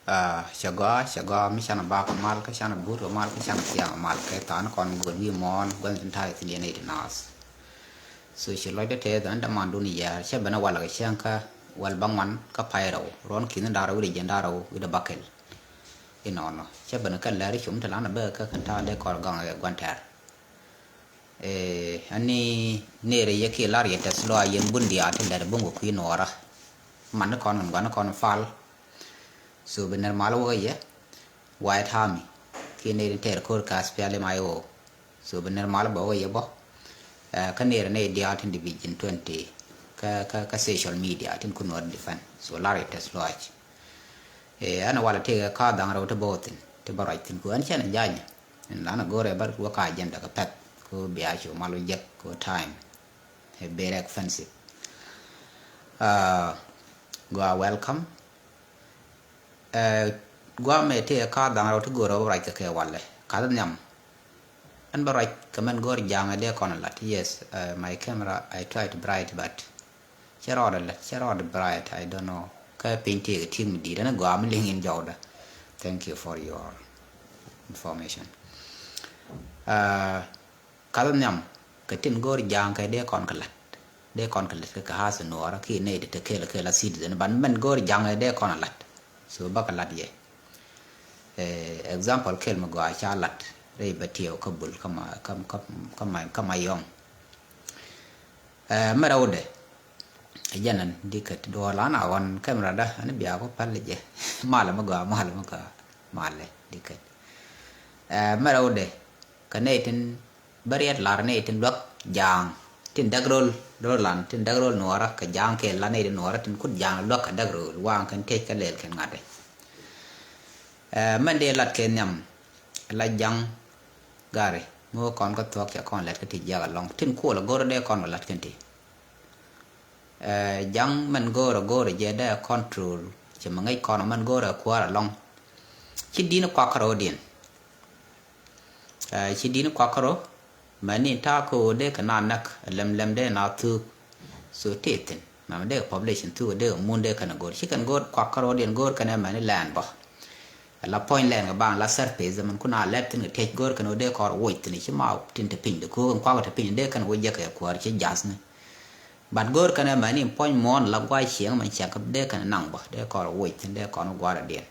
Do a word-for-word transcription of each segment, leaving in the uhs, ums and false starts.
Cɛ gɔaa, cɛ gɔaa, mi canɛ bak kɛ mal, kä canɛ but kɛ mal, kä canɛ thiaŋ kɛ mal, kɛ thaani kɔn go̱o̱r wi̱i̱ muɔ̱ɔ̱n gua̱n tin ta̱a̱ thi̱n yɛn nɛy ti naath. So ci lɔcdä tɛth ɛn dämandun yɛɛr, cä ben ɛ walɛ kɛ cäŋ kä wäl bäŋuan kä pay rɛw, ruɔ̱n ki̱n da̱ŋ rɛw wi̱cdɛ jiɛn da̱ŋ rɛw wi̱cdɛ bäkɛl. Inɔnɔ cä ben kɛ lɛr cum ti lan ɛ bä kä kɛn ta̱a̱ dee kɔr gaŋ ɛ gua̱n tɛ̈r. Ɛni nërɛ yɛ kiɛ lar yɛ tɛth lɔaac yɛn bun diaal tin lɛr buŋ kɛ kui̱ nuɔɔrä. Man ni kɔn kɛn gua̱n ni kɔn pal. So bi nɛr mal wä kɛ yɛ White Army kiɛ nërɛ tɛr ko̱r kä S P L M I O. So bi nɛr mal bä wä kɛ yɛ bä. Kä nërɛ nɛy diaal tin division twenty kä social media tin kun wä defend. So lar yɛ tɛth lɔaac. Ɛn walɛ tëëkɛ ka̱a̱th da̱ŋ rɛw ti bä wä thi̱n ti bä ruac thi̱n ku ɛn cɛn janyɛ. Ɛn lanɛ go̱rɛ bä wä ka agenda kɛ pɛth ku bia cu mal wä jek ku time. Ɛ very expensive. Gua welcome. Gua mɛ tëëkɛ ka̱a̱th da̱ŋ rɛw ti go̱rɛ bä ruac kɛ kɛ walɛ ka̱th nhiam. Ɛn bä ruac kɛ mɛn go̱r ja̱a̱ŋ ɛ dee kɔn lat. Yes, my camera I try to bright but cɛ rɔɔdɛ lät, cɛ rɔɔdɛ bright, I don't know. Kä piny tëëkɛ ti̱i̱k mi di̱i̱t ɛn gɔaa mi liŋ in jɔwdä. Thank you for your information. Kath nhiam kɛ tin go̱o̱r ja̱a̱ŋ kɛ dee kɔn kɛ la̱t, dee kɔn kɛ la̱t kɛ kɛ hath nuɔɔrä ki nɛy ti te kel kel a citizen ban mɛn go̱o̱r ja̱a̱ŋ kɛ dee kɔn a la̱t. So bakɛ la̱t yɛ. Example kel mi gɔaa ca la̱t rɛy bɛ tiɛw kä bul kä ma kä ma kä ma yɔŋ. Mɛ rɛwdɛ ɛ jɛn ɛn dikɛ ti duɔɔr lan a ɣɔn camera dä ɛn bia ku päl jɛ. Malɛ mi gɔaa, malɛ mi gɔaa, malɛ dikɛ. Mɛ rɛwdɛ kɛ nɛy tin bä riɛt lar nɛy tin luäk ja̱a̱ŋ tin däk rol, rol lan tin däk rol nuɔɔrä kɛ ja̱a̱ŋ kɛ lan nɛy tin nuɔɔrä tin kut ja̱a̱ŋ luäk kɛ däk rol waŋ kɛn tëc kä lɛl kɛn ŋa̱tɛ. Mɛn dee lat kɛ nhiam la ja̱ŋ gari mi wä kɔn kä thuɔ̱k cɛ kɔn lɛt kä ti jiak alɔŋ tin kuɔl a go̱r dee kɔn kɛ lat kɛn ti. Ja̱ŋ mɛn go̱o̱rä go̱o̱rä jɛ dee control cɛ mɛ ŋäc kɔn mɛn go̱o̱rä kuäär alɔŋ. Ci di̱n kuak kärɔɔdiɛn. Ci di̱n kuak kärɔ mɛni ta̱a̱ ko̱o̱ dee kɛ na näk lɛm lɛm dee na thuuk. So tëë thi̱n mɛmɛ dee population thuuk dee mun dee kɛn go̱o̱r ci kɛn go̱o̱r kuak kärɔɔdiɛn go̱o̱r kɛn mɛni lɛn bä. La puɔ̱ny lɛn kɛ baŋ la surface mɛn kun a lɛp thi̱n kɛ tiɛc go̱o̱r kɛn wä dee kɔr woc thi̱n ci ma tin te piny de ko̱o̱k kɛn kuak te piny dee kɛn wä jɛ kɛ kuäär ci ja̱thni. But go̱o̱r kɛn ɛmɛ ni puɔ̱ny muɔ̱ɔ̱n la gua̱c cieŋ mɛn ciaŋ kä dee kɛn naŋ bä dee kɔn wä woc thi̱n dee kɔn wä gua̱r adiɛn.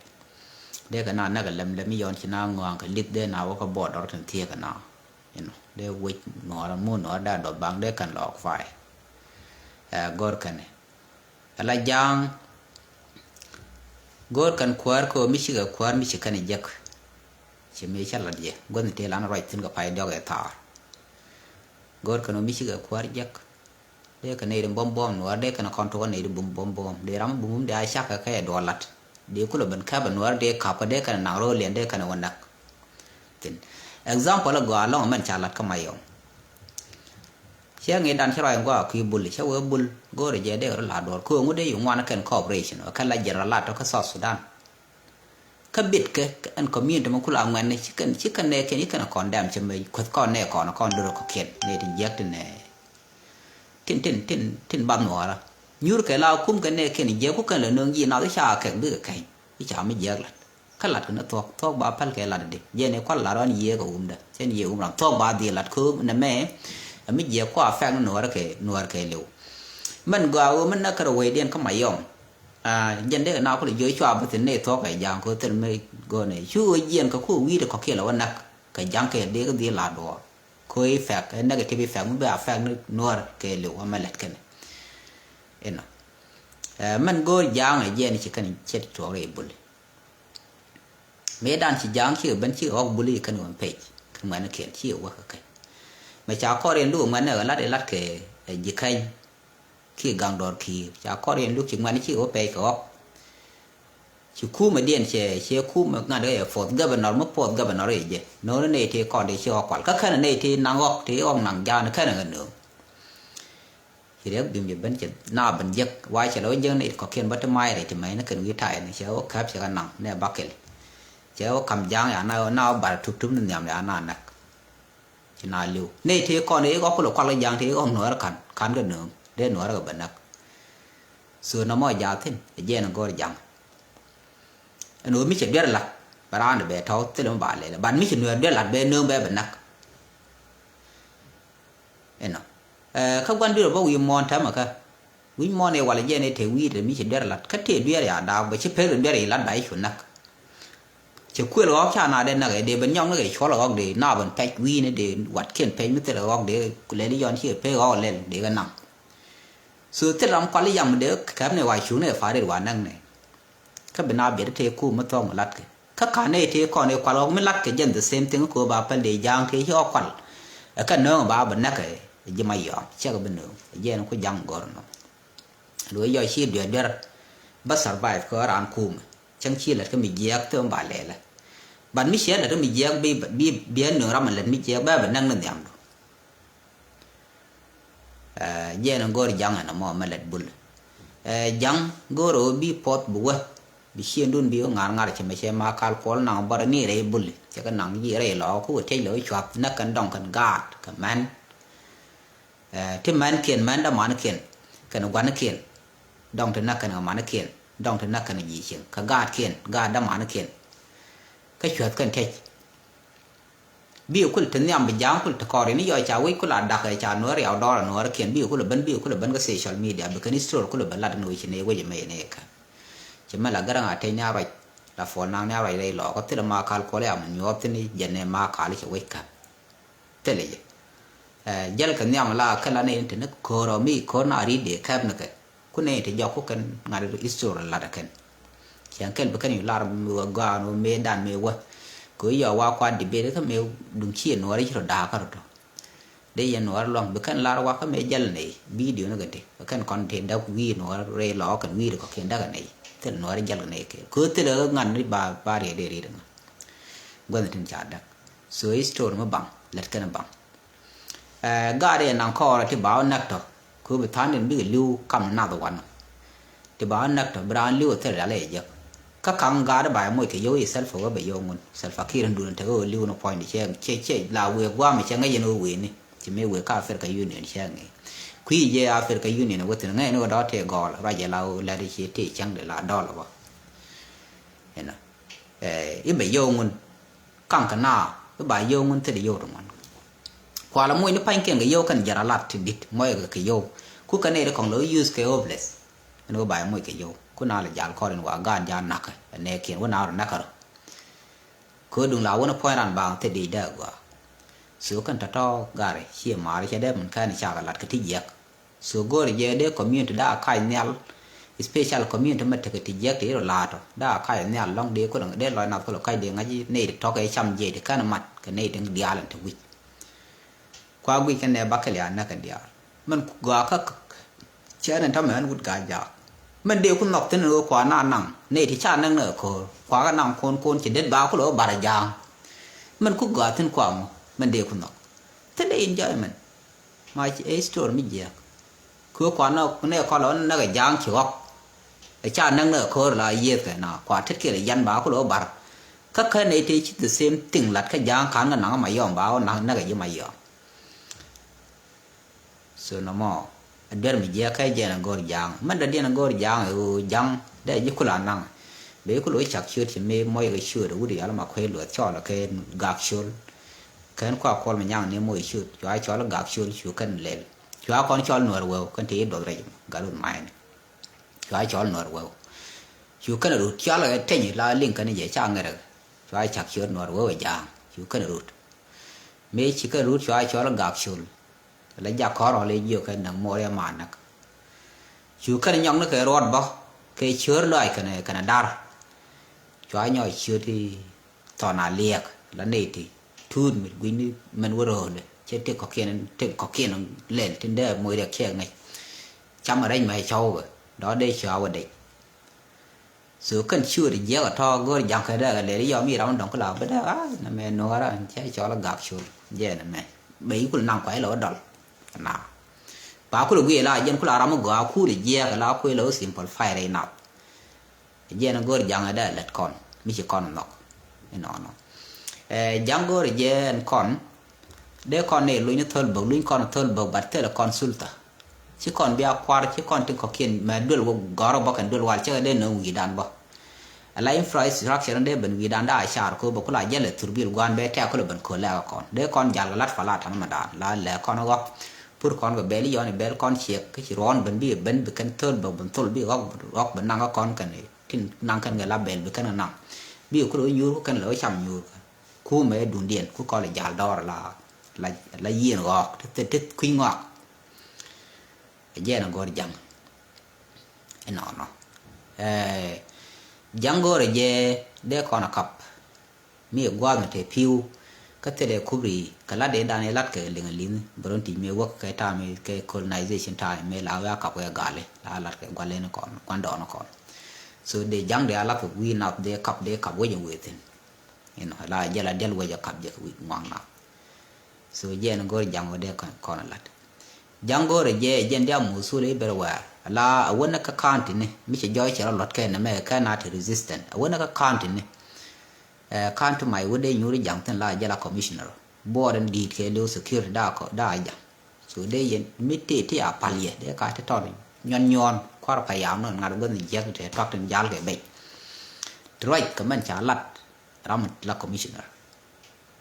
Dee kɛ na näk ɛ lɛm lɛm i̱ yɔn ci na ŋɔaŋ kɛ li̱th dee na wä kä bɔɔd dɔr thi̱n thiee kɛ na. Inɔ dee woc nuɔɔr mu nuɔɔr dee a dɔp baŋ dee kɛn lɔɔk fay. Ɛ go̱o̱r kɛn ɛ la ja̱a̱ŋ. Go̱o̱r kɛn kuäär kɛ ɣöö mi cikɛ kuäär mi ci kɛn ɛ jek. Ci mëë cä lat yɛ guäthni tëë lan ruac thi̱n kɛ pay diɔk ɛ thaar. Go̱o̱r kɛn ɣöö mi cikɛ kuäär jek. Dee kɛ nɛy ri buɔ̱m buɔ̱m nuäär dee kɛn kɔn tuɔk nɛy ri bum buɔ̱m buɔ̱m dee ram bum bum dee a cak kɛ kɛ duɔl lat. Dee kulɛ ben käp ɛ nuäär dee ka̱p kɛ dee kɛn naŋ ro̱o̱l yɛn dee kɛn wä näk. Thin example ɛ gɔaa lɔŋ mɛn ca lat kä Mayɔm. Cɛ ŋi̱i̱dan ci ruac in gɔaa kui̱ bul cɛ wee bul go̱o̱rɛ jɛ dee kɛ rɔ la̱a̱t duɔ̱ɔ̱r kööŋ wä dee yi ŋuan kɛn cooperation ɔ kɛn la general lat tɔ kä South Sudan. Kä bit kɛ ɛn community mɛ kula ŋuɛn ci kɛn ci kɛn nɛ kɛn ci kɛn kɔn dɛm cɛ mɛ kueth kɔn nɛ kɔn kɔn doro kɔ kiɛn nɛ tin jiɛk tin nɛ tin tin tin tin bath nuɔɔra. Nyur kɛ la kum kɛ nɛ kɛn jiɛk ku kɛn lɛ no̱o̱ŋ ji̱ nath ca kɛk bikɛ kɛny i̱ ca mi jiɛk lat. Kä lat kɛ ni thuɔ̱k thuɔ̱k ba päl kɛ lat di jɛ ni kual lat wan yiëë kɛ wumdä cɛn yiëë wum ran thuɔ̱k ba dhil lat kɛ wum nɛ mɛ. Ɛ mi jiɛk kua fɛk ni nuɔɔra kɛ nuɔɔr kɛ liw. Mɛn gɔaa wee mɛn nä kärɛ wecdiɛn kä Mayɔm. Jɛn dee kɛ na kulɛ jiö cua bi thin ni thuɔ̱k kɛ ja̱a̱ŋ kɛ thil mi go̱o̱nɛ cu wee jiɛn kɛ ku wi̱i̱dɛ kɔ̱kiɛn lɛ wä näk kɛ ja̱ŋ kɛ dee kɛ dhil la duɔɔr. Ko effect ɛ negative effect mi bi affect ni nuɔr kɛ liw wä mɛ lɛt kɛnɛ. Inɔ mɛn go̱o̱r ja̱a̱ŋ ɛ jiɛn ci kɛn cɛ tuɔɔk rɛy buli. Mëë dan ci ja̱a̱ŋ cikɛ ben cikɛ ɣɔk buli kɛn wä pec kɛn ŋuɛn kiɛn cikɛ wä kɛ kɛn. Mɛ ca kɔr yɛn luk ŋuɛn ɛ lat ɛ lat kɛ ji̱ kɛny. Ki gaŋ dɔr ki̱i̱r ca kɔr yɛn luk ci ŋuɛn ci wä pɛc kɛ ɣɔk. Ci kumɛ diɛn cɛ cɛ kumɛ ŋa̱t kɛ yɛ fourth governor mi fourth governor yɛ jɛ no̱o̱ni nɛy ti kɔn ti ci ɣɔk kual kä kɛnɛ nɛy ti naŋ ɣɔk ti ɣɔk naŋ ja̱a̱n kɛnɛ kɛ nööŋ. Ci riɛk bim yɛ ben cɛ na ben jek wa cɛ lɛ wä jek nɛy ti kɔkiɛn bä ti mac rɛy ti mɛc ni kɛn wi̱i̱ tayɛ ni cɛ wä käp cɛ kɛ naŋ nɛ bakɛl. Cɛ wä kam ja̱a̱ŋ ya na na wä bar tup tup ni nhiam ya na näk. Ci na li̱w nɛy tëë kɔn i̱ ɣɔk kulɛ kual kɛ ja̱ŋ tëë ɣɔk nuɔɔr ka̱n ka̱n kɛ nööŋ dee nuɔɔr kɛ bɛ näk. So nɔmɔ ja̱a̱ thi̱n ɛ jiɛn ɛ go̱o̱r ja̱ŋ. Ɛn ɣöö mi cɛ duer lat bɛ raan bɛ tɔ̱w thilɛ mi ba lɛl, but mi cɛ nuɛɛr duer lat bɛ nööŋ bɛ bɛ näk. Ɛnɔ. Ɛ, kä gua̱n duer bä wi̱i̱ muɔ̱ɔ̱n täämɛ kä wi̱i̱ muɔ̱ɔ̱n ɛ walɛ jɛn ɛ te wi̱i̱ te mi cɛ duer lat kä te duer ya daak bɛ ci pek duer ilat ba i̱ cu näk. Cɛ kuël ɣɔ̱k ca na dee näk ɛ dee ben nyɔk ni kɛ cuɔl ɣɔ̱k dee na ben pɛc wi̱i̱ ni dee watkiɛn pɛc mi thil ɣɔ̱k dee lɛl i̱ yɔn ci kɛ pek ɣɔ̱k lɛl dee kɛ naŋ. So thil ram kual i̱ yam dee kɛp ni wa cuŋ ni kɛ pa̱a̱t rit wa näk ni. Kä bi na biɛt tëë kum mi thɔɔk mi latkɛ kä ka̱n nɛy tëë kɔn i̱ kual ɣɔk mi latkɛ jɛn the same thing. Kɛ ɣöö ba päl dee ja̱a̱ŋ tëë ci ɣɔk kual ɛ kä nööŋ ba bi näk ɛ ji̱ ma yɔaam cɛk bi nööŋ ɛ jɛn ku ja̱ŋ gɔr nɔ. Luɔc yɔc ci duer duer bä survive kɛ ɣöö raan kumɛ cäŋ ci lät kä mi jiɛɛk thöm ba lɛlɛ. But mi ciɛ lät kä mi jiɛɛk bi bi bi ɛ nööŋ ram ɛ lät mi jiɛɛk bɛ bɛ näk ni nhiamdu. Ɛ, jiɛn in go̱o̱r ja̱ŋ ɛn ɛmɔ mɛ lɛt bul. Ɛ, ja̱ŋ go̱o̱r ɣöö bi puɔth bi wä bi ciëndun bi wä ŋa̱r ŋa̱r cɛ mɛ cɛ ma kal kuɔl naŋ bɔrɛ ni rɛy bul cɛ kɛ naŋ ji̱ rɛy lɔ ku wä tec lɛ wä cuath näk kɛn dɔŋ kɛn gaat kɛ mɛn. Ɛ, ti mɛnkiɛn mɛn dämankiɛn kɛn gua̱nkiɛn dɔŋ ti näk kɛn kɛ mankiɛn dɔŋ ti näk kɛn ji̱ cieŋ kɛ gaatkiɛn gaat dämankiɛn. Kä cuath kɛn tec. Bikɛ kulɛ te nhiam bi ja̱a̱ŋ kulɛ te kɔɔr in i̱ yɔc ca wec kulɛ a da̱k ɛ ca nuɔ̱ɔ̱r riaw dɔɔr ɛ nuɔ̱ɔ̱r kiɛn bikɛ kulɛ ben bikɛ kulɛ ben kä social media bi kɛn history kulɛ ben lat in wec ci nɛ wec ɛmɛ in ɛ kɛ. Ci mɛ la gɛrɛ ŋa tec ni a ruac la puɔl naŋ ni a ruac rɛy lɔɔk kä thilɛ ma kal kuɔl i̱ am nyuɔɔth thin i̱ jɛn ɛ ma kal i̱ cɛ wec kä. Thilɛ jɛ. Ɛ, jäl kɛ nhiam la kɛ la ni in te ni ko̱o̱r ɔ mi ko̱o̱r na ri̱t dee kɛp ni kɛ. Ku nɛy ti jɔk ku kɛn ŋa̱t history lat ɛ kɛn. Ciɛŋ kɛl bi kɛn yu lar mi wä gɔaa ni wä mëë dan mëë wä. Kɛ ɣöö yɔ wa kuat debate kä mëë duŋ ci nuɔɔr ci rɔ da̱a̱k kä rɔ tɔ. Dee yɛn nuɔɔr luaŋ bi kɛn lar wa kä mëë jäl nɛy video ni kɛ ti kɛ kɛn kɔn ti däk wi̱i̱ nuɔɔr rɛy lɔɔk kɛn wi̱i̱ kɔ kiɛn däk kɛ nɛy. Thil nuɔɔr jäl kɛ nɛy kɛ kɛ ɣöö thil ɛ ŋa̱t ni ba ba riɛt dee riet ŋa̱t. Gua̱th tin ca däk. So history mi baŋ lät kɛn baŋ. Ɛ, gaat ɛ naŋ kɔɔrɛ ti ba wä näk tɔ. Kɛ ɣöö bi tha̱a̱ŋ din bikɛ li̱w kam nath wanɔ. Ti ba wä näk tɔ bi raan li̱w ɛ thil rial ɛ jek. Kä kaŋ gaat ɛ ba ɛ moc kɛ yio̱w i̱ Salva wä bɛ yio̱w ŋun. Salva Kiir in duun tekɛ ɣöö li̱w ni puɔ̱ny di cɛ cɛ cɛ la wëë gua̱a̱m ɛ cɛ ŋäc yɛn ɣöö wëëni. Ci mëë wëë kä Africa Union cɛ ŋëë. Kui̱ jɛ Africa Union ɛ wä thi̱n ŋäc ni ɣöö dɔ̱ tëë gɔɔl ruac ɛ la ɣöö lɛt ci tëë cäŋ di la dɔl ɛ bä. Inɔ. Ɛ, i̱ bɛ yio̱w ŋun. Kaŋ kɛ naa i̱ ba yio̱w ŋun thil yio̱w ti ŋuan. Kualɛ muc ni pa̱nykiɛn kɛ yio̱w kɛn jɛn a lat ti di̱t muɔckɛ kɛ yio̱w. Ku kɛ nɛy ti kɔŋ lɛ wä use kɛ hopeless. Ɛn wä ba muc kɛ yio̱w ku na lɛ jal kɔr in wa gaat jal nakä ɛ nɛɛkiɛn wä na rɔ nakä rɔ. Kɛ wä duŋ la wä ni puɔ̱ny ran baaŋ thil di̱t dee a gɔaa. So kɛn tɔ̱tɔ̱ gari ciɛ maari cɛ dee min kɛn cakɛ lat kɛ ti jiɛk. So go̱o̱ri jɛ dee community daa kac nhial, special community mɛ tekɛ ti jiɛk ti rɔ la̱a̱tɔ daa kac nhial lɔ̱ŋ dee kulɛ dee lɔc nath kulɛ kac dee ŋa̱c nɛy ti tɔ̱kɛ cam jiɛc ti kɛn mat kɛ nɛy ti diaal in te wi̱c. Kua guic kɛn nɛ bakɛl ya näk kɛn diaal mɛn ku gɔaa kä cɛ nɛn tɔ̱ mɛ ɣän wut ga̱a̱c jaak. Mɛn dee ku nhɔk thi̱n ɣöö kua na naŋ nɛy ti ca näk ni ɣä ko̱o̱r kua kɛ naŋ ko̱n ko̱n ci det ba kulɛ ɣä bar ja̱a̱ŋ. Mɛn ku gɔaa thi̱n kua ŋu mɛn dee ku nhɔk. Thilɛ enjoyment. Ma ci ɛ history mi jiääk. Kɛ kuan nɛ kɔl ɔ nɛ kɛ ja̱a̱ŋ ci ɣɔk. Ɛ ca näk nɛ ko̱r la yiëëth kɛ na kua tet kiɛ lɛ yan ba kulɛ ɔ bar. Kä kä nɛ te ci the same thing lat kä ja̱a̱ŋ kan kɛ naŋ ma yɔm ba ɔ naŋ nɛ kɛ ji̱ ma yɔm. So nɔmɔ a duer mi jiääk kä jɛn a go̱r ja̱a̱ŋ mɛn dɔ diɛn a go̱r ja̱a̱ŋ ɛ ɣöö ja̱a̱ŋ dee ji̱ kula naŋ. Bɛ ji̱ kula ɣöö cak ciöt ci mëë mɔc kɛ ciöt a wut yal ma kuec luɔth cɔl kɛ gak ciöl. Kɛn kua kuɔl mi nyaŋ ni moc ciöt cua cɔl gak ciöl cu kɛn lɛl. Cua kɔn cɔl nuɔr weu kɛn ti duɔth rɛc gat wut ma̱a̱ni. Cua cɔl nuɔr weu. Cu kɛn rut cɔl kɛ teny la liŋ kɛn jɛ ca ŋɛrɛ. Cua cak ciöt nuɔr weu ɛ ja̱a̱ŋ cu kɛn rut. Mëë ci kɛn rut cua cɔl gak ciöl. La jak kɔn rɔl i̱ jiök kɛn näk moc riɛ ma näk. Cu kɛn nyɔk ni kɛ ruɔt bä kɛ ciöt lɔac kɛn kɛn dar. Cua nyɔk ciöt i̱ thɔn a liɛk la nɛy ti tuut mi gui̱ni mɛn wä ro̱o̱lɛ cɛ tëk kɔ̱kiɛn tëk kɔ̱kiɛn lɛl tin dee moc riɛk cɛ ŋäc. Cam rɛc mɛ cɔw bɛ dɔ̱ dee cua wä dec. So kɛn ciööri jiɛk a tɔ̱ go̱o̱r ja̱ŋ kɛ dee kɛ lɛl i̱ yɔm i̱ ram dɔ̱ŋ kula bä dee a nɛ mɛ nuɔ̱ɔ̱ra cɛ cɔl a gak col jɛ nɛ mɛ bɛ i̱ kul naŋ kuay lɛ wä dɔl. Na ba kul guiɛ la jɛn kula ram gɔaa kul jiɛk la kui̱ lɛ wä simple fire i̱ nath. Jɛn go̱o̱r ja̱ŋ dee lät kɔn mi ci kɔn nhɔk. Inɔnɔ. Ɛ ja̱ŋ go̱o̱r jɛn kɔn. Dee kɔn ni luny ni thöl bök luny kɔn thöl bök bat thilɛ kɔn sulta. Ci kɔn bia kuar ci kɔn tin kɔkiɛn mɛ duel wä gɔ̱rä bä kɛn duel wal cɛ dee nöŋ wi̱i̱dan bä. Ala infrastructure ni dee ben wi̱i̱dan daa car ko bɛ kula jɛl ɛ thurbil guan bɛ tɛk kula ben ko lɛk kɔn. Dee kɔn jal kɛ lat fa la tan ma dan la lɛ kɔn ɣɔk. Pur kɔn kɛ bɛl yɔn bɛl kɔn ciek kä ci ruɔn ben bi ben bi kɛn thol bɛ ben thol bi ɣɔk ɣɔk ben naŋ kɔn kɛn tin naŋ kɛn kɛ la bɛl bi kɛn naŋ. Bi kula nyuur kɛn lɛ cam nyuur. Kumɛ dundiɛn ku kɔl jal dɔr la la la yien ɣɔk ti ti kui̱ ŋɔk. Jɛn a gɔr jaŋ. Inɔnɔ. Ɛɛ, jaŋ go̱o̱rɛ jɛ dee kɔn a kap. Mi gua̱a̱th mi te pi̱w kä thilɛ kubri kɛ lat dee dan ilat kɛ liŋ liŋ bɛ run ti mi wäk kɛ ta̱a̱ mi kɛ colonization ta̱a̱ mi la wee a kap kɛ gali la lat kɛ gualɛ ni kɔn guandɔɔn kɔn. So dee jaŋ dee a lat kɛ wi̱i̱ nath dee kap dee kap wec in wee thin. Inɔ la jɛ la diɛl wec a kap jɛ kɛ wi̱i̱ ŋuaŋ nath. So jɛn go̱o̱r jaŋ wä dee kɔn a lat. Jaŋ go̱o̱rɛ jɛ jɛn dia muthul i̱ ber wɛɛr la a wänä kä county ni mi cɛ jɔɔc cɛ rɔ luɔt kɛ nɛmɛ kɛ na ti resistant a wänä kä county ni. Ɛ county my wä dee nyuuri jaŋ thin la jɛ la commissioner buɔɔr in di̱i̱t kɛ liw security daa kɔ daa jaŋ. So dee yɛn mi ti ti a pal yɛ dee ka ti tɔt nyuɔn nyuɔn kuar pa yam nɔ ŋa̱t guäth ni jiɛk ti tuak tin jal kɛ bec. Ti ruac kɛ mɛn ca lat ram la commissioner.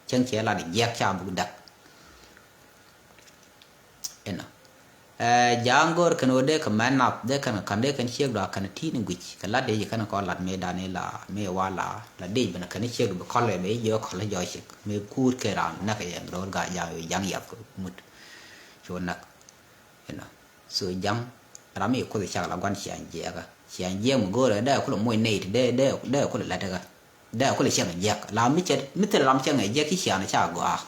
Cäŋ cɛ lat jiɛk ca buk dak. Inɔ. Ɛ ja̱a̱ŋ go̱o̱r kɛn ɣöö dee kɛ mɛn nath dee kɛn kɛ ka̱n dee kɛn ciek dɔ̱a̱ kɛn ti̱i̱n guic kɛ lat dee ji̱ kɛn kɔn lat mëë dan i̱ la mëë wa la la dee ji̱ ben kɛn ciek dɔ̱ bi kɔl ɛ bɛ ji̱ jiök kɔl jɔɔc cik mëë kuut kɛ raan näk kɛ yɛn ro̱o̱l ga̱a̱c ja̱a̱ŋ ɣöö ja̱ŋ yath kɛ mut. Cu näk. Inɔ. So ja̱ŋ ram i̱ kuoth cak la gua̱n ciaŋ jiɛɛkä ciaŋ jiɛɛk mi go̱o̱rɛ dee kulɛ moc nɛy ti dee dee dee kulɛ la̱t kä. Dee kulɛ cäŋ jiɛk la mi cɛ mi thil ram cäŋ jiɛk ci ciaŋ ca gɔaa.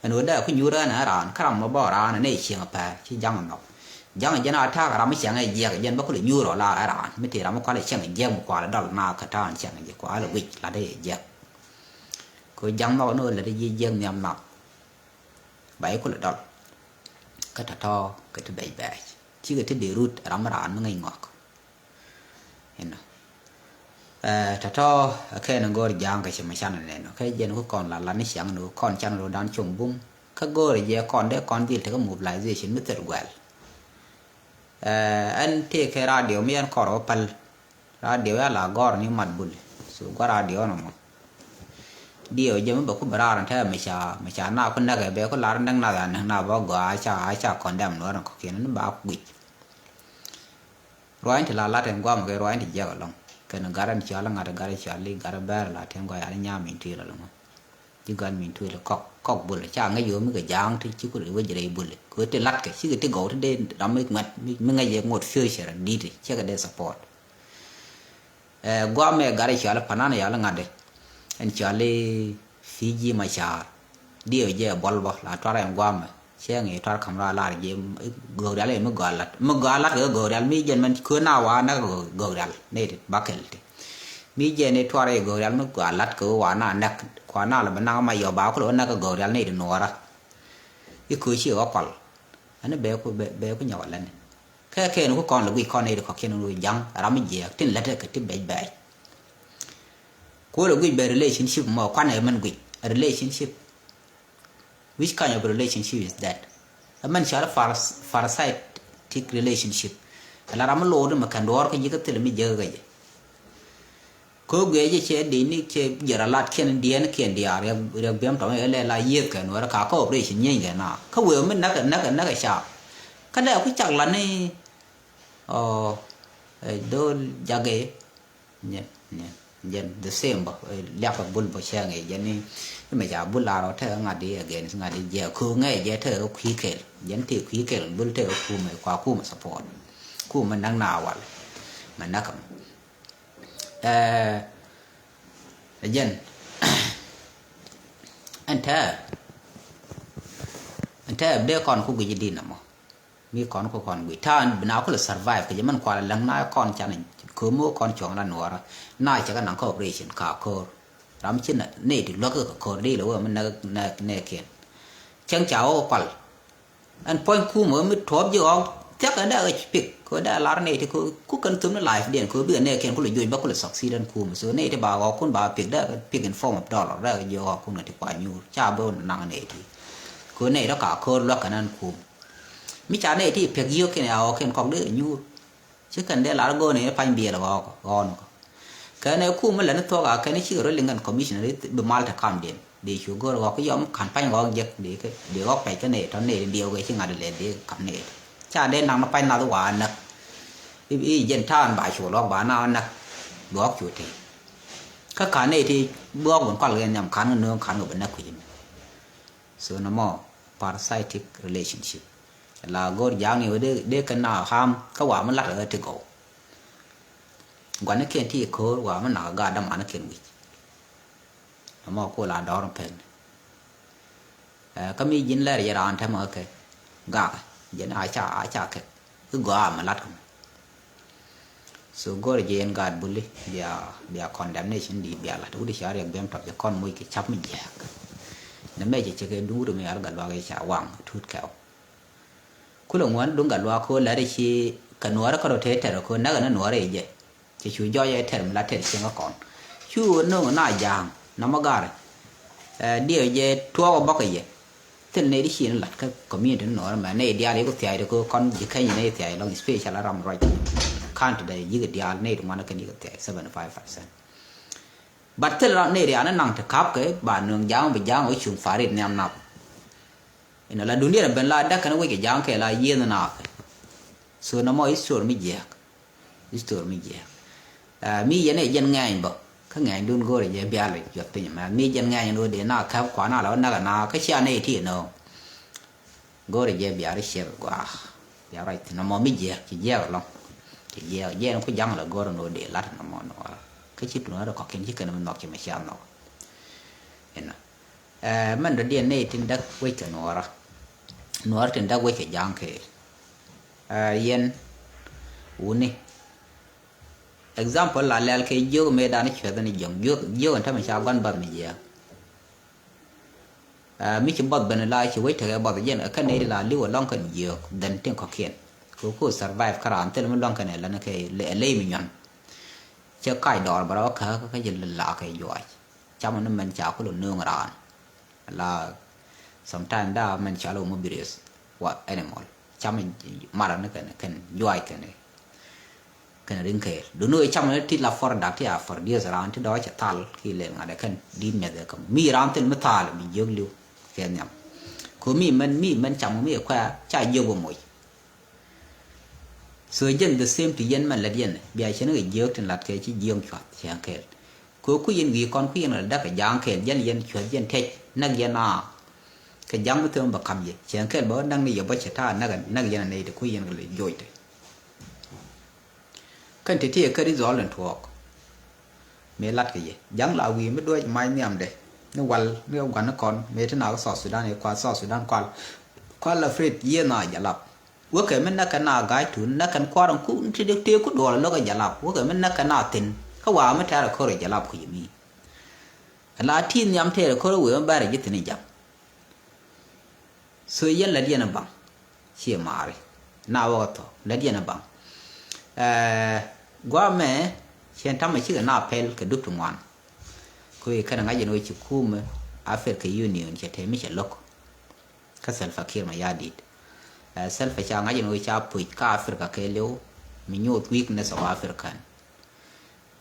Ɛn ɣöö dee ku nyuur ɛn ɛ raan kä ram mi bä raan ɛ nɛy cieŋ pɛr ci ja̱ŋ nhɔk. Ja̱ŋ jɛn a ta̱a̱k ram mi cäŋ jiɛk jɛn bä kulɛ nyuur ɔ la ɛ raan mi ti ram mi kualɛ cäŋ jiɛk mi kualɛ dɔl na kä ta̱a̱n cäŋ jiɛk kualɛ guic la dee jiɛk. Kɛ ɣöö ja̱ŋ nhɔk ni ɣöö lät ji̱ jiɛk nhiam nath. Ba i̱ kulɛ dɔl kä tɔ̱tɔ̱ kɛ ti bɛc bɛɛc cikɛ ti dee rut ram mi raan mi ŋäc ŋɔak. Inɔ. Ɛ tɔ̱tɔ̱ ɛ kɛn in go̱o̱r ja̱a̱ŋ kɛ ci mɛ can in nɛn ɔ kɛ jɛn ku kɔn la la ni ciaŋ ni ku kɔn can in ku dan com bum kä go̱o̱r jɛ kɔn dee kɔn dhil tekä mobilization mi thil guɛl. Ɛ ɛn tëë kɛ radio mi ɛn kɔr ɔ päl radio ya la gɔr ni mat bul. So gua radio nɔ mɔ. Diɛ ɔ jɛ mi bɛ ku bɛ raar in tɛ mɛ ca mɛ ca na ku nɛk ɛ bɛ ku lar nɛk na ya nɛk na bä gɔaa ca ca kɔn dɛm nuɔr in kɔkiɛn ni ba ku guic. Ruany ti la lat ɛn guam kɛ ruany ti jiɛk ɛlɔŋ kɛn gat ɛn cɔal ŋat gat cɔal i̱ gat bɛr la tɛn gua yal nyam in tuil ɛlɔŋ. Ji̱ gat min tuil kɔk kɔk bul ca ŋäc yo̱o̱ mi kɛ ja̱a̱ŋ ti ci kul wec rɛy bul kɛ ti lat kɛ cikɛ ti gɔw ti dee ram mi ŋuɛt mi ŋäc yɛ ŋot future di̱t cɛ kɛ dee support. Ɛ guam mɛ gat cɔal panan yal ŋat ɛn cɔal i̱ Fiji ma caar. Diɛ jɛ buɔl bä la tuar ɛn guamɛ cɛ ŋi̱i̱ tuar ka̱m rɔ a lar jɛ. Göök rial mi gɔaa lat mi gɔaa lat kɛ göök rial mi jɛn mɛn köö na wa näk göök rial ni ti ba kɛl ti. Mi jɛn ni tuar ɛ göök rial mi gɔaa lat kɛ wa na näk kua na lɛ bi naŋ ma yɔ ba kulɛ wä näk kɛ göök rial ni ti nuɔɔra. I̱ köö ci ɛ wä kual. Ɛn bɛ ku bɛ ku nyɔk alɛn kɛ kɛn ku kɔn lɛ guic kɔn ni ti kɔkiɛn ni ja̱ŋ ram mi jiɛɛk tin lät kɛ ti bɛc bɛc. Ku lɛ guic bɛ relationship mɔ kuan ɛ mɛn guic a relationship. Which kind of relationship is that? Ɛ mɛn cɔal parasitic relationship. Ɛ la ram mi lo̱o̱d mɛ kɛn duɔɔr kä ji̱ kä thil mi jiäk kä jɛ. Kä guiɛ jɛ cɛ dee ni cɛ jɛ ra lat kiɛn diɛn kiɛn diaar riɛk riɛk biɛm tɔmɛ ɛ lɛ la yiëth kɛn wɛrɛ ka cooperation nyieeny kɛn na kä wëë mi näk näk näk ca. Kä dee ku cak la ni ɔ ɛ do̱l jakɛ. Nyɛ nyɛ jɛn the same bä liak bä bul bä cɛ ŋɛ jɛn ni. Mɛ ca bul la rɔ te ŋa di against ŋa di jɛ ko ŋɛ jɛ te kui̱ kel jɛn te kui̱ kel bul te kumɛ kua kumɛ support. Kumɛ nak na wal mɛ nak mɛ ɛ jɛn ɛn te ɛn te dee kɔn ku guic di na mɔ. Mi kɔn ku kɔn guic ta̱a̱ bina kulɛ survive kɛ jɛ mɛn kualɛ läŋ na kɔn canɛ kömi wä kɔn cuɔ̱ŋ la nuɔɔrä. Na cɛ kɛ naŋ cooperation ka ko̱r ram ci nɛ ti luäk kɛ ko̱r di lɛ wä mi nɛ nɛ nɛ kiɛn. Cäŋ ca wä kual ɛn puɔ̱ny kumɛ wä mi tuɔɔp ji̱ ɣɔk thia̱k ɛn dee ɣä ci pick kɛ dee lar nɛ ti ku kɛn thum ni life diɛn kɛ bikɛ nɛ kiɛn kulɛ juɔc bä kulɛ succeed ɛn kumɛ so nɛ ti ba ɣɔk kun ba pick dee pick in form of dollar dee ɣä ji̱ ɣɔk kun kɛ ti kua nyuur ca bä naŋ nɛ ti. Kɛ nɛ ti ka ko̱r luäk kɛn ɛn kumɛ. Mi ca nɛ ti pek yio̱k kɛn ya ɣɔk kɛn kɔk dee nyuur. Ci kɛn dee lar go̱o̱n i̱ pany biɛl ɣɔɔk ɣɔɔn kɔ. Kɛn ɛ kum mi lɛ ni thuɔk a kɛn cikɛ rɔ liŋ kɛn commissioner bi mal te kamdiɛn. Dee cu go̱r ɣɔk yɔm ka̱n pa̱ny ɣɔk jek dee ɣɔk pɛc kä nɛy tɔ nɛy diɛw kɛ ci ŋa̱t lɛ dee kam nɛy. Ca dee naŋ ni pa̱ny nath wa näk. I̱ jɛn ta̱a̱n ba cu lɔk ba na näk. Bi ɣɔk cu te kä ka̱n nɛy ti bi ɣɔk wun kual kɛ nhiam ka̱n kɛ nööŋ ka̱n kɛ bi näk kui̱ mi. So nɔmɔ, parasitic relationship. La go̱r ja̱a̱ŋ ni wä dee kɛn na harm kä wa mi lat ɣä ti gɔw. Gua̱nikiɛn ti ko̱o̱r wa mi nak gaat dämanikiɛn wi̱c. Nɔmɔ ku la dɔ̱r pɛn. Kä mi ji̱n lɛr yɛ raan tɛmɛ kä kɛ gak jɛn a ca a ca kɛ. I̱ gɔaa mi lat kɛ mɔ. So go̱r jɛ yɛn gaat buli bia bia condemnation di bia lat wut i̱ ca riɛk bem tɔp jɛ kɔn moc kɛ cap mi jiääk. Nɛ mɛ jɛ cɛ kɛ duŋ wut mi ar gat luak i̱ ca waŋ tut kɛw. Kulɛ ŋuan duŋ gat luak ko lɛr i̱ ci kɛ nuɔrɛ kä rɔ tee tɛr ko näk ɛn nuɔrɛ i̱ jɛ. Cɛ cu jɔɔc ɛ tɛr mi la tɛr cieŋ kä kɔn. Cu no̱o̱ŋ na ja̱a̱ŋ nɔmɔ ga̱r. Diɛw jɛ tuɔɔk ɛ bɔk ɛ yɛ. Thil nɛy di ci ni lat kä community ni nuɔɔr mɛ nɛy diaal yi ku thia̱a̱c di ko kɔn ji̱ keny nɛy thia̱a̱c lɔŋ special aram ruac. Ka̱n ti dee yi̱k diaal nɛy di ŋuan kɛn yi̱k thia̱a̱c seventy five percent. But thil ram nɛy diaal ni naŋ ti kap kɛ ba nööŋ ja̱a̱ŋ bi ja̱a̱ŋ wä cuŋ farit nhiam nap. Inɔ la dunia ben la dak kɛn wec kɛ ja̱a̱ŋ kɛ la yieth na kɛ. So nɔmɔ history mi jiääk. History mi jiääk. Mi yɛn ɛ jɛn ŋɛɛny bä kä ŋɛɛny dun go̱o̱rɛ jɛ bial juɔth piny mɛ mi jɛn ŋɛɛny ni wä dee na käp kuan a la wä näk ana kä cia nɛy ti nɔ. Go̱o̱rɛ jɛ bial ri ciɛk gɔaa. Bial ruac thin nɔmɔ mi jiääk ci jiääk lɔŋ. Ci jiääk jɛn ku ja̱ŋ la go̱o̱rɛ ni wä dee lat nɔmɔ ni wä kä ci tun wä dee kɔkiɛn ci kɛn mi nhɔk ci mi cia nhɔk. Inɔ. Mɛn dɔ̱diɛn nɛy tin däk wec kɛ nuɔɔrä. Nuɔɔrä tin däk wec kɛ ja̱a̱ŋ kɛ yɛn wuni. Example la lɛl kɛ jiök mëë dan cuɛth ni jiɔ̱ŋ jiök jiök ɛn tämɛ ca gua̱n bath mi jiääk. Mi ci bath ben la ci wec tekɛ bath jɛn kä nɛy di la li̱w ɛlɔ̱ŋ kɛn jiök dhɛn tin kɔ̱kiɛn. Kɛ ku survive kä raan thil mi lua̱ŋ kɛn ɛ lɛn kɛ ley mi nyuan. Cɛ kac dɔɔr bɛ rɔ kä kä ci la kɛ juac. Camɛ ni mɛn ca kulɛ nööŋ raan. La sometime da mɛn ca lɛ wä mi birieth wa animal. Camɛ marɛ ni kɛn kɛn juac kɛn kɛn rin kɛɛl duni wee camɛ ni ti la for dak ti a for dieth raan ti dɔɔ cɛ thal ki lel ŋa̱t ɛ kɛn di mɛth ɛ käm mi raan thil mi thal mi jiök liw. Kɛ nhiam ko mi mɛn mi mɛn camɛ mi ɛ kuɛ ca jiök wä moc. So jɛn the same to yɛn mɛn lät yɛn bia cɛn kɛ jiök tin lat kɛ ci jiök cuath cɛn kɛɛl. Kɛ ku yɛn wi̱i̱ kɔn ku yɛn kɛ dak kɛ ja̱a̱ŋ kɛɛl jɛn yɛn cuath yɛn tɛc näk yɛn a kɛ ja̱a̱ŋ mi thɛm bɛ ka̱m yɛ cɛn kɛɛl bɛ wä näk ni yɛ bä cɛ ta̱a̱ näk näk yɛn a nɛy ti ku yɛn kɛ lɛ joc ti. Kɛn ti ti yɛ kä result in tuɔɔk. Mëë lat kɛ yɛ ja̱ŋ la wi̱i̱ mi duɔ̱c mac nhiamdɛ ni wal ni gua̱n ni kɔn mëë ti na kä South Sudan yɛ kual South Sudan kual. Kual afraid yɛ na jalap. Wäkɛ mi näk kɛ na ga̱a̱c tuun näk kɛn kua̱r in ku ti dee tëë ku duɔl lo̱k kɛ jalap wäkɛ mi näk kɛ na thin kä wa̱a̱ mi tɛ̈r ɛ ko̱r ɛ jalap ku yɛ mi. Kɛ la ti nhiam tɛɛr ɛ ko̱r ɛ wëë mi bɛr ɛ ji̱ thin ɛ jam. So yɛn lät yɛn ɛ baŋ ciɛ maari na wäkɛ thɔk lät yɛn ɛ baŋ. Ɛɛ guamɛ ciɛn tamɛ cikɛ na pɛl kɛ dup ti ŋuan. Kɛ wëë kɛn ɛ ŋa̱c ɛn wëë ci kumɛ Africa Union cɛ tɛm mi cɛ lo̱k. Kä Salva Kiir Mayardit. Ɛ Salva ca ŋa̱c ɛn ɣöö ca puc kä Africa kɛ liw mi nyuuth weakness of African.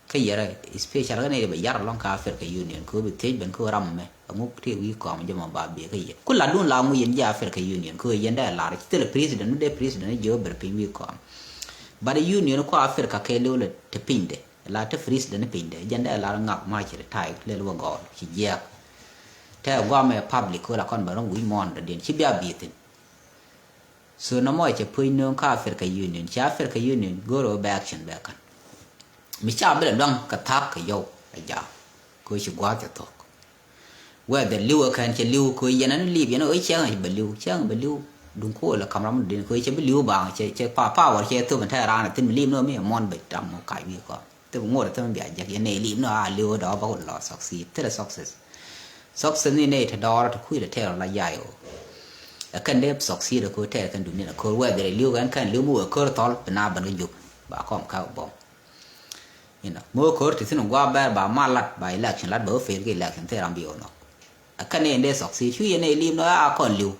Kä yɛrɛ special kä nɛy bɛ yar ɛlɔ̱ŋ kä Africa Union kɛ ɣöö bi thiec ben kä ɣöö ram ɛmɛ ɛŋu tëë wi̱i̱ kɔm jɛ mɔ ba bee kä yɛ ku latdun la ŋu yɛn ji̱ Africa Union kɛ ɣöö yɛn dee lar ci thilɛ president ni dee president ni jiö ber piny wi̱i̱ kɔm. But union ku Africa kɛ liw lɛ te pinydɛ. La te president ni pinydɛ jɛn dee lar ŋak ma ci retire lel wä gɔɔl ci jiɛɛk. Tɛ guamɛ public wala kɔn bɛ rɔm wi̱c mɔɔn dɔ̱diɛn ci bia bi̱i̱ thi̱n. So nɔmɔ cɛ puc nööŋ kä Africa Union ci Africa Union go̱o̱r wä bɛ action bɛ ka̱n. Mi ca bi lɛ luaŋ kɛ tha̱a̱k kɛ yɔw ɛ jaak kɛ ci gua̱a̱th cɛ thok. Whether li̱w ɛ kɛn cɛ li̱w kɛ yɛn ɛn li̱w yɛn ɛ cɛŋ ɛ bɛ li̱w cɛŋ ɛ bɛ li̱w. Duŋ ko̱o̱l ɛ ka̱m ram dee kɛ cɛ bi li̱w baŋ cɛ cɛ pa power cɛ thop ɛn tɛ̈ raan ɛ thi̱n mi li̱w nööŋ mi ɛ muɔ̱n bɛ ram ŋɔ kac wi̱i̱ kɔn. Thop ŋot ɛ thop mi bia jek yɛn ɛ li̱w nööŋ a li̱w dɔ̱ bä wä lɔ succeed thilɛ success. Success ni nɛy te dɔɔr te kui̱ te tɛɛr la jay ɣöö ɛ kɛn dee succeed ɛ ko̱ tɛɛr kɛn dunia ɛ ko̱r whether ɛ li̱w kɛn kɛn li̱w mi wee ko̱r thɔl bi na ben kä jup ba kɔm ka bɔm. Inɔ mi wee ko̱r ti thi̱n gua̱a̱ bɛr ba mal lat ba election lat ba wee fail kɛ election thil ram bi ɣöö nhɔk. Ɛ kɛn ni ɛn dee succeed cu yɛn ɛ li̱w nɔ a kɔn li̱w.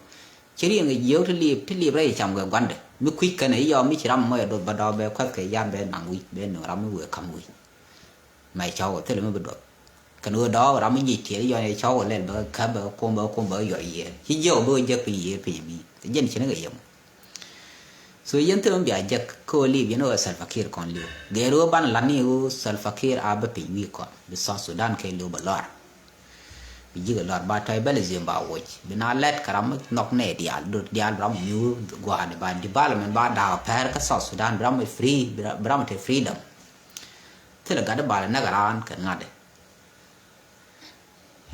Ci riɛŋ kɛ jiök ti liip ti liip rɛy cam kɛ gua̱ndɛ mi kui̱c kɛn i̱ yɔm mi ci ram mɔc adoth bä dɔɔk bɛ kua̱th kɛ yar bɛ naŋ wi̱c bɛ nöŋ ram mi wëë ka̱m wi̱c. Mɛ cɔw thilɛ mi bi duɔth. Kɛn ɣöö dɔɔk ram mi jic tiɛɛl yɔn yɛ cɔw lɛl bɛ käp bɛ kum bɛ kum bɛ yɔr yiëë ci jiɛw bɛ jek piny yiëë piny mi. Jɛn ci ni kɛ yem. So yɛn thil mi bia jek kä ɣöö liip yɛn ɣöö Salva Kiir kɔn liw gɛɛr ɣöö ban lat ni ɣöö Salva Kiir a bɛ piny wi̱i̱ kɔn bi South Sudan kɛ liw bɛ lɔr. Bi ji̱ kɛ lɔr ba tribalism ba woc bi na lɛt kɛ ram mi nhɔk nɛ diaal dot diaal bi ram mi nyuur gua̱a̱ni ba development ba da̱a̱k pɛr kä South Sudan bi ram mi free bi ram mi te freedom. Thilɛ gat i̱ bal inɛk raan kɛn ŋa̱t i̱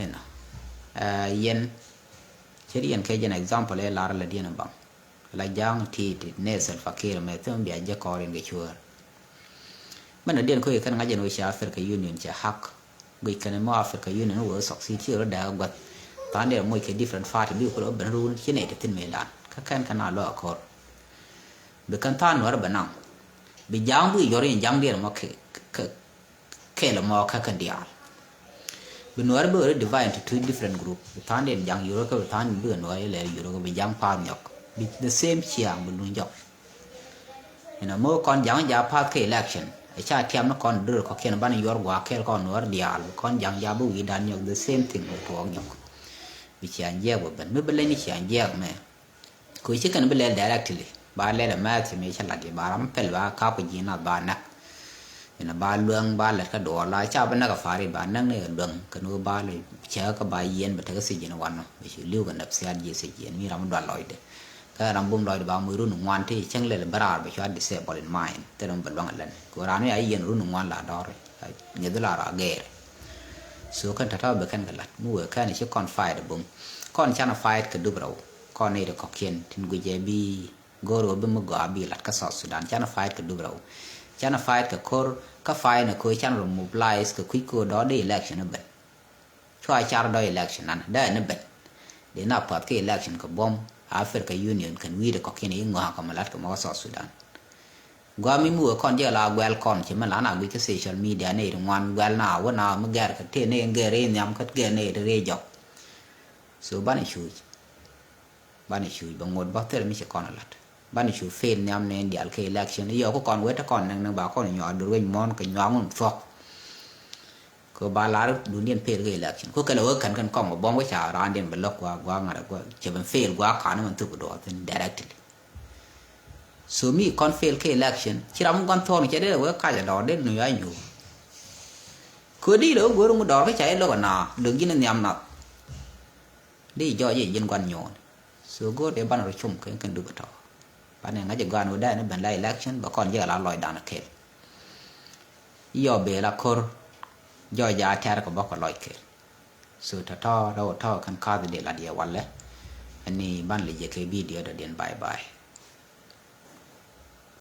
inɔ. Yɛn cɛ ri yɛn kɛ jɛn example ɛ lar lɛ diɛn i̱ baŋ la ja̱a̱ŋ ti ti nɛ Salva Kiir mɛ thim bia jɛ kɔɔr in kɛ cuäär. Mɛn a diɛn ko̱ i̱ kɛn ŋa̱c jɛn wec cɛ Africa Union cɛ hak guic kɛn mɔ Africa Union wee succeed ci rɔ dɛk gua̱th. Tha̱a̱ŋ diɛn moc kɛ different party bi kulɛ ben run ci nɛ ti thin mëë dan kä kɛn kɛn a lɔ akɔr. Bi kɛn tha̱a̱ŋ nuɔr bɛ naŋ bi ja̱a̱ŋ bi yɔr in ja̱a̱ŋ diɛn mɔ kɛ kɛl mɔ kä kɛn diaal. Bi nuɔr bi weri divide into two different group bi tha̱a̱ŋ diɛn ja̱a̱ŋ yurä kä bi tha̱a̱ŋ diɛn bi kɛ nuɔr ilɛl yurä kä bi ja̱a̱ŋ pa̱a̱th nyɔk bi the same ciaŋ bi luny jɔk. Inɔ mi kɔn ja̱ŋ ja̱ path kä election ɛ ca tiam ni kɔn dur kɔkiɛn ban yuɔr gua̱a̱k kɛɛl kɔn nuɔr diaal bi kɔn ja̱ŋ ja̱ bi wi̱i̱ dan nyɔk the same thing bi tuɔɔk nyɔk. Bi ciaŋ jiɛɛk bi ben mi bi leny ni ciaŋ jiɛɛk mɛ. Kɛ ci kɛn bi lɛl directly ba lɛl ɛ mɛth ci mi cä lat di ba ram pɛl ba kap kɛ ji̱ nath ba näk. Inɔ ba luäŋ ba lɛt kä duɔɔr la ca bi näk ɛ pa̱a̱r i̱ ba näk ni kɛ luäŋ kɛn wä ba lɛ cɛ kä ba yiɛn bi tekɛ thiec ji̱n wanɔ bi ci li̱w kɛ nɛp thiaat ji̱ thiec ji̱n mi ram dual lɔcdɛ. Kä ram bum lɔcdɛ ba muc run ŋuan ti cäŋ lɛl bi raar bi cua disable in mind thil ram bi luäŋ ɛ lɛn kɛ ran mi a yiɛn run ŋuan la dɔr ŋi̱th la ra gɛɛr. So kɛn tɔ̱tɔ̱ bi kɛn kɛ lat mi wee kɛn ci kɔn fight bum kɔn canɛ fight kɛ dup rɛw. Kɔn ni ri kɔkiɛn tin guic ɛ bi go̱o̱r ɣöö bi mi gɔaa bi lat kä South Sudan canɛ fight kɛ dup rɛw. Canɛ fight kɛ ko̱r kä fight ni ko̱ canɛ rɔ mobilize kɛ kui̱ ko̱ dɔ̱ dee election ni ben. Cua car dɔ̱ election nan dee ni ben. Dee na path kɛ election kɛ buɔ̱m Africa Union kɛn wi̱i̱dɛ kɔkiɛn i̱ ŋɔ̱a̱ kɛ mi lat kɛ mɔkä South Sudan. Gɔaa mi mi wee kɔn jɛ la guɛl kɔn ci mi la na guic kä social media ni ri ŋuan guɛl na wä na mi gɛr kɛ tëë ni gɛr i̱ nhiam kä gɛr ni ri ri jɔk. So banɛ cuuc. Banɛ cuuc bɛ ŋot bä thil mi ci kɔn lat. Banɛ cu fail nhiam ni dial kɛ election i̱ yɔk kɔn wet kɔn nɛŋ ni ba kɔn nyuak dur wec muɔ̱n kɛ nyuak ŋun thuɔk. Kɛ ba lar dundiɛn fail kɛ election ko kɛlɛ wek kɛn kɛn kɔŋ bɛ buɔm wec ca raandiɛn bɛ lɔk gua gua ŋa̱t gua cɛ ben fail gua kan mɛn thuk duɔth thin directly. So mi kɔn fail kɛ election ci ram guan thuɔk ni cɛ dee wek kac a dɔɔr dee nu ya nyuur. Kɛ di lɛ wek go̱r ŋu dɔɔr kä ca ilɔk a na lök ji̱n nhiam nath. Di jɔɔc i̱ ji̱n guan nyuur. So go̱r dee banɛ rɔ cum kɛ kɛn dup a tɔk. Banɛ ŋa̱c a guan wä dee ni ben la election bɛ kɔn jɛ la lɔc dan a kel. Yɔ bee la ko̱r. Jɔɔc a tɛr kɛ bɔk a lɔc kel. So tɔ̱tɔ̱ rɛw tɔ̱ kɛn ka̱th di la diɛ walɛ. Ɛn ni ban lɛ jɛ kɛ video dɔ diɛn bye bye.